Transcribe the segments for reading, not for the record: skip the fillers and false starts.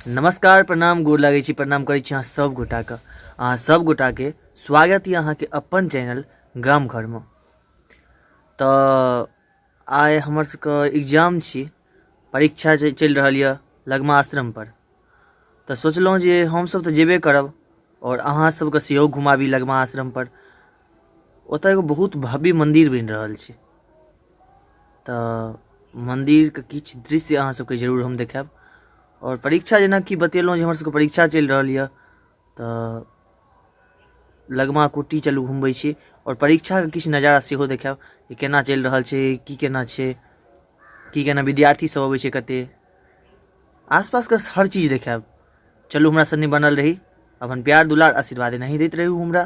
नमस्कार, प्रणाम, गोर लागै छी, प्रणाम करै छी अहाँ सब गोटाके। अहाँ सब गोटाके स्वागत यऽ अहाँके अपन चैनल गाम घरमे। तऽ आइ हमर सबके एग्जाम छी, परीक्षा चलि रहल यऽ लगमा आश्रम पर। तऽ सोचलहुँ जे हमसब तऽ जेबे करब आओर अहाँ सबके सेहो घुमाबी लगमा आश्रम पर। ओतऽ एगो बहुत भव्य मन्दिर बनि रहल छै, तऽ मन्दिरके किछु दृश्य अहाँ सबके जरूर हम देखायब। आओर परीक्षा जेनाकि बतेलहुँ जे हमर सबके परीक्षा चलि रहल यऽ, तऽ लगमा कुट्टी चलू घुमबै छी आओर परीक्षाके किछु नजारा सेहो देखायब जे केना चलि रहल छै, की केना छै, की केना विद्यार्थी सब अबै छै, कते आसपासके हर चीज देखायब। चलू हमरा सङ्गे बनल रही, अपन प्यार दुलार आशीर्वाद एनाही दैत रहू हमरा।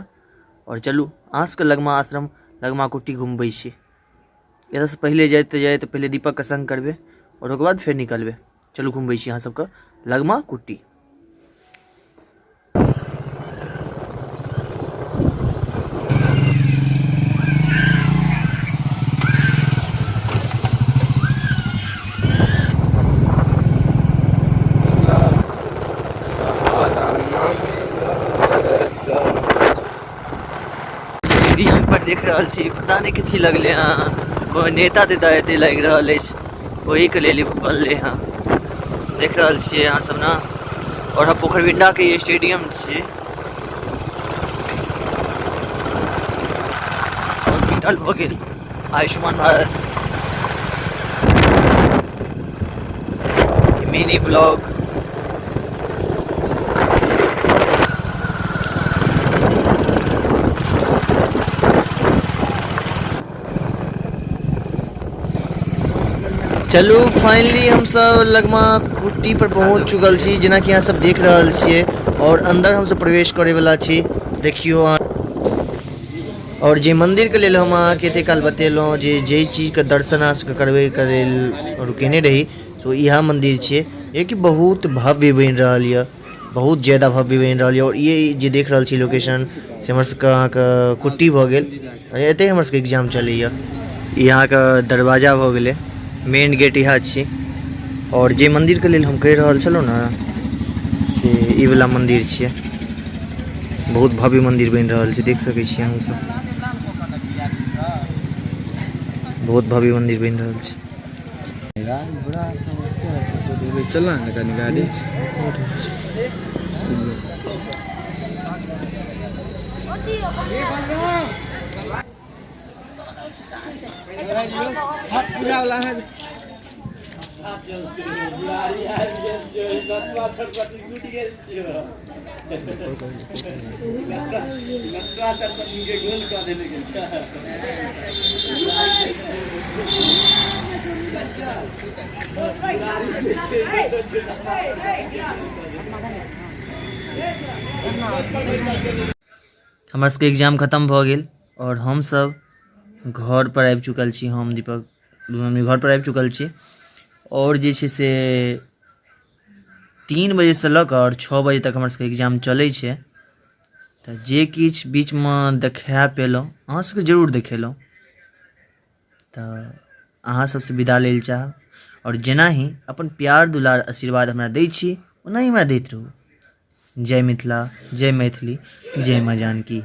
आओर चलू अहाँ सबके लगमा आश्रम लगमा कुट्टी घुमबै छी। एतऽसँ पहिले जाइत जाइत पहिले दीपकके सङ्ग करबै आओर ओकर बाद फेर निकलबै। चलू घुमबै छी अहाँ सबके लगमा कुट्टी। स्टेडियम पर देख रहल छी, पता नहीं कथी लगले हँ, कोई नेता तेता एते लागि रहल अछि, ओही के लेल बनले हँ। देख रहल छियै अहाँ सब ने। और हम पोखरबिंडा के स्टेडियम छी। हॉस्पिटल भऽ गेल आयुष्मान भारत। मिनी ब्लॉग चलू फाइनली हम सब लगमा कुट्टी पर पहुंच चुकल छी, जेनाकि अहाँ सब देख रहल छियै। और अंदर हम सब प्रवेश करे वाला छी, देखियो अहाँ। और जे मंदिर के लेल हम अहाँके एते काल बतेलहुँ जे जाहि चीजके दर्शन अहाँ सबके करबै के लेल रुकेने रही, सो इएह मंदिर छियै, जे कि बहुत भव्य बनि रहल यऽ, बहुत ज्यादा भव्य बनि रहल यऽ। और ये जे देख रहल छी लोकेशन से हमर सबके अहाँके कुट्टी भऽ गेल, एतै हमर सबके एग्जाम चलैए। ई अहाँके दरवाजा भऽ गेलै, मेन गेट इएह छी। और जे मन्दिरके लेल हम कहि रहल छलहुँ ने से ई वला मन्दिर छियै। बहुत भव्य मन्दिर बनि रहल छै, देख सकै छियै अहाँ सब, बहुत भव्य मन्दिर बनि रहल छै। चलना है कनी गाड़ी। हमर सबके एग्जाम खतम भऽ गेल आओर हमसब घर पर आबि चुकल छी। हम दीपक दुनू आदमी घर पर आबि चुकल छी। आओर जे छै से 3 बजेसँ लऽ कऽ आओर 6 बजे तक हमर सबके एग्जाम चलै छै। तऽ जे किछु बीचमे देखा पेलहुँ अहाँ सबके जरूर देखेलहुँ। तऽ अहाँ सबसँ विदा लै लए चाहब आओर जेनाही अपन प्यार दुलार आशीर्वाद हमरा दै छी ओनाही हमरा दैत रहू। जय मिथिला, जय मैथिली, जय माँ जानकी।